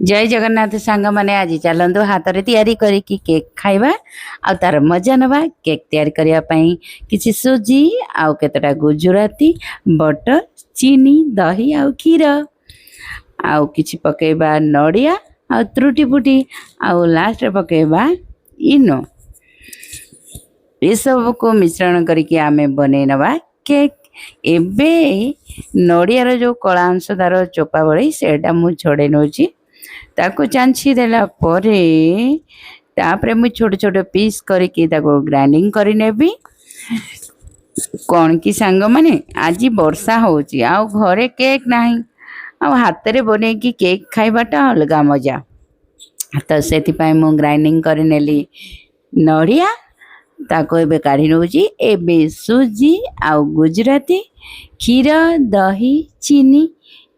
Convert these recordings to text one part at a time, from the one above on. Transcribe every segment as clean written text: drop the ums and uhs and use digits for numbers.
ଜୟ ଜଗନ୍ନାଥ ସାଙ୍ଗମାନେ, ଆଜି ଚାଲନ୍ତୁ ହାତରେ ତିଆରି କରିକି କେକ୍ ଖାଇବା ଆଉ ତାର ମଜା ନେବା। କେକ୍ ତିଆରି କରିବା ପାଇଁ କିଛି ସୁଜି ଆଉ କେତେଟା ଗୁଜୁରାତି, ବଟର, ଚିନି, ଦହି ଆଉ କ୍ଷୀର, ଆଉ କିଛି ପକେଇବା ନଡ଼ିଆ ଆଉ ତ୍ରୁଟି ଫୁଟି, ଆଉ ଲାଷ୍ଟରେ ପକେଇବା ଇନୋ। ଏସବୁକୁ ମିଶ୍ରଣ କରିକି ଆମେ ବନେଇ ନେବା କେକ୍। ଏବେ ନଡ଼ିଆର ଯେଉଁ କଳା ଅଂଶ ତାର ଚୋପା ଭଳି ସେଇଟା ମୁଁ ଛଡ଼େଇ ନେଉଛି। ତାକୁ ଚାଞ୍ଚି ଦେଲା ପରେ ତାପରେ ମୁଁ ଛୋଟ ଛୋଟ ପିସ୍ କରିକି ତାକୁ ଗ୍ରାଇଣ୍ଡିଙ୍ଗ କରିନେବି। କ'ଣ କି ସାଙ୍ଗମାନେ, ଆଜି ବର୍ଷା ହେଉଛି ଆଉ ଘରେ କେକ୍ ନାହିଁ, ଆଉ ହାତରେ ବନେଇକି କେକ୍ ଖାଇବାଟା ଅଲଗା ମଜା। ତ ସେଥିପାଇଁ ମୁଁ ଗ୍ରାଇଣ୍ଡିଙ୍ଗ କରିନେଲି ନଡ଼ିଆ, ତାକୁ ଏବେ କାଢ଼ି ନେଉଛି। ଏବେ ସୁଜି ଆଉ ଗୁଜୁରାତି, କ୍ଷୀର, ଦହି, ଚିନି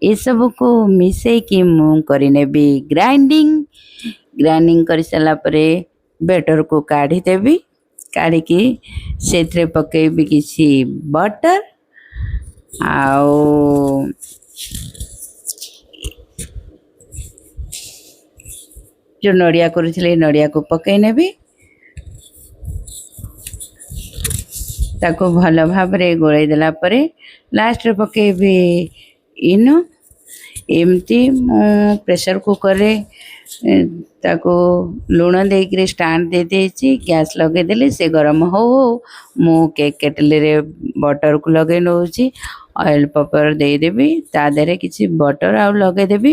ଏସବୁକୁ ମିଶେଇକି ମୁଁ କରିନେବି ଗ୍ରାଇଣ୍ଡିଙ୍ଗ। ଗ୍ରାଇଣ୍ଡିଙ୍ଗ କରିସାରିଲା ପରେ ବେଟରକୁ କାଢ଼ିଦେବି। କାଢ଼ିକି ସେଥିରେ ପକେଇବି କିଛି ବଟର ଆଉ ଯେଉଁ ନଡ଼ିଆ କରୁଥିଲି ନଡ଼ିଆକୁ ପକେଇ ନେବି। ତାକୁ ଭଲ ଭାବରେ ଗୋଳେଇ ଦେଲା ପରେ ଲାଷ୍ଟରେ ପକେଇବି ଇନୋ। ଏମିତି ମୁଁ ପ୍ରେସର କୁକରରେ ତାକୁ ଲୁଣ ଦେଇକିରି ଷ୍ଟାଣ୍ଡ ଦେଇଦେଇଛି, ଗ୍ୟାସ୍ ଲଗେଇଦେଲି। ସେ ଗରମ ହଉ ହଉ ମୁଁ କେକ୍ କେଟଲିରେ ବଟରକୁ ଲଗେଇ ନେଉଛି। ଅଏଲ୍ ପେପର ଦେଇଦେବି, ତା ଦେହରେ କିଛି ବଟର ଆଉ ଲଗେଇଦେବି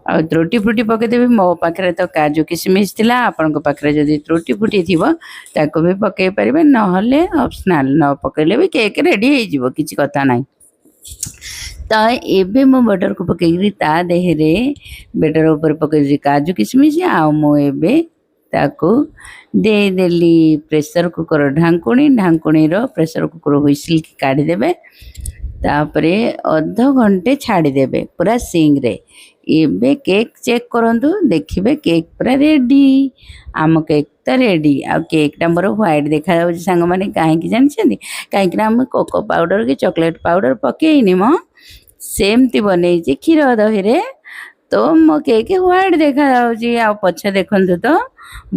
ଆଉ ତ୍ରୁଟି ଫୁଟି ପକେଇଦେବି। ମୋ ପାଖରେ ତ କାଜୁ କିସମିସ୍ ଥିଲା, ଆପଣଙ୍କ ପାଖରେ ଯଦି ତ୍ରୁଟି ଫୁଟି ଥିବ ତାକୁ ବି ପକେଇ ପାରିବେ, ନହେଲେ ଅପସନାଲ୍, ନ ପକେଇଲେ ବି କେକ୍ ରେଡ଼ି ହେଇଯିବ, କିଛି କଥା ନାହିଁ। ତ ଏବେ ମୁଁ ବଟରକୁ ପକେଇକିରି ତା ଦେହରେ ବେଟର ଉପରେ ପକେଇଦେଲି କାଜୁ କିସମିସ୍, ଆଉ ମୁଁ ଏବେ ତାକୁ ଦେଇଦେଲି ପ୍ରେସର କୁକର ଢାଙ୍କୁଣୀ। ଢାଙ୍କୁଣୀର ପ୍ରେସର କୁକର ହୁଇସିଲ୍ କାଢ଼ିଦେବେ, ତାପରେ ଅଧଘଣ୍ଟେ ଛାଡ଼ିଦେବେ ପୁରା ସିଙ୍ଗରେ। ଏବେ କେକ୍ ଚେକ୍ କରନ୍ତୁ, ଦେଖିବେ କେକ୍ ପୁରା ରେଡ଼ି। ଆମ କେକ୍ ତ ରେଡ଼ି। ଆଉ କେକ୍ଟା ମୋର ହ୍ୱାଇଟ୍ ଦେଖାଯାଉଛି ସାଙ୍ଗମାନେ, କାହିଁକି ଜାଣିଛନ୍ତି? କାହିଁକିନା ଆମେ କୋକୋ ପାଉଡ଼ର କି ଚକୋଲେଟ୍ ପାଉଡ଼ର ପକେଇନି, ମ ସେମିତି ବନେଇଛି କ୍ଷୀର ଦହିରେ, ତ ମୋ କେକ୍ ହ୍ୱାଇଟ୍ ଦେଖାଯାଉଛି। ଆଉ ପଛ ଦେଖନ୍ତୁ ତ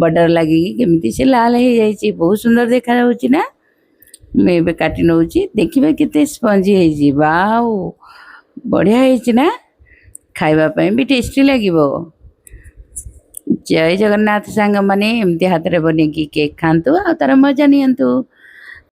ବଟର ଲାଗିକି କେମିତି ସେ ଲାଲ ହେଇଯାଇଛି, ବହୁତ ସୁନ୍ଦର ଦେଖାଯାଉଛି ନା? ମୁଁ ଏବେ କାଟି ନେଉଛି, ଦେଖିବେ କେତେ ସ୍ପଞ୍ଜି ହେଇଛି। ବାଉ, ବଢ଼ିଆ ହେଇଛି ନା? ଖାଇବା ପାଇଁ ବି ଟେଷ୍ଟି ଲାଗିବ। ଜୟ ଜଗନ୍ନାଥ ସାଙ୍ଗମାନେ, ଏମିତି ହାତରେ ବନେଇକି କେକ୍ ଖାଆନ୍ତୁ ଆଉ ତାର ମଜା ନିଅନ୍ତୁ।